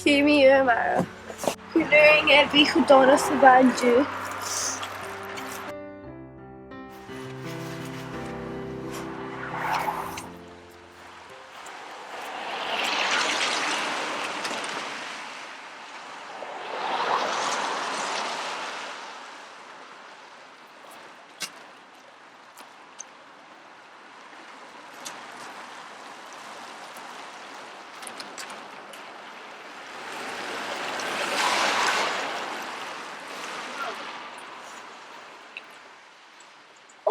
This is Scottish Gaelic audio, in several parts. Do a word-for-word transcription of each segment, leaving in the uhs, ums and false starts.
Feumaidh mi a-màireach. Chan urrainn dhomh a bhith cho dona 's a bha mi an-diugh.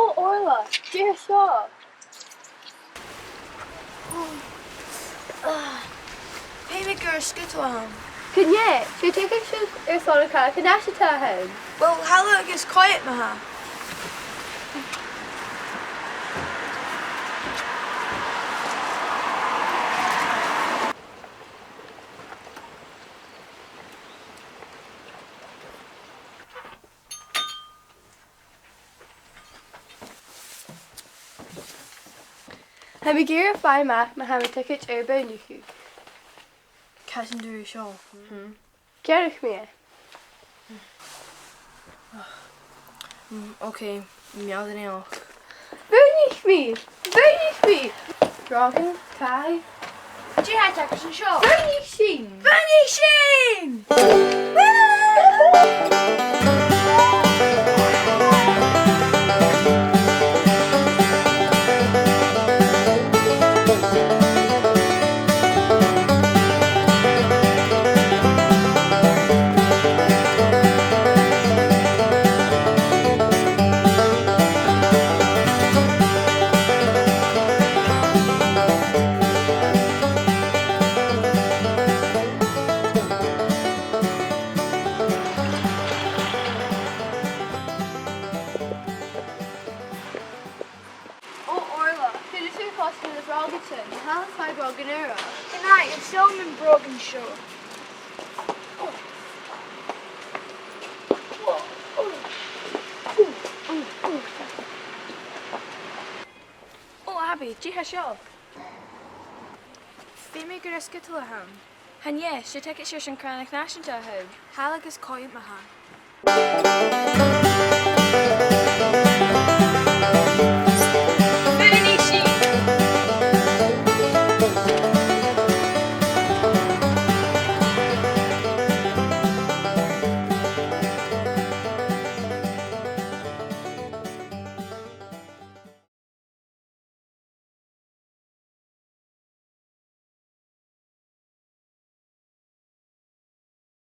Ò, Orla, dè tha seo? Feumaidh gur e sgiotal a th' ann. Chan e, 's e teagasg airson a' chànan-cnàimhseachd a th' ann. Uill, thalla agus coimhead ma-thà. Tha mi ag iarraidh faighinn a-mach ma tha mi a' tighinn air boireannach. Càit an d' fhuair thu seo? Hmm. Gearraidh mi e. Mm, ok, meal do naidheachd. Bhuannaich mi! Bhuannaich mi! Drògan, càch. Dè tha teagasg an seo? Bhuannaich sinn! Bhuannaich sinn! Ò, Orla, cuiridh tu cosg na brògan sin, tha fhios agad, brògan ùra. Chan eil, is toil leam am brògan seo. Ò, Abby, dè tha seo? Feumaidh gur e sgiotal a th' ann. Chan e, 's e teagasg airson cànan-cnàimhseachd a th' ann. Thalla agus coimhead ma-thà.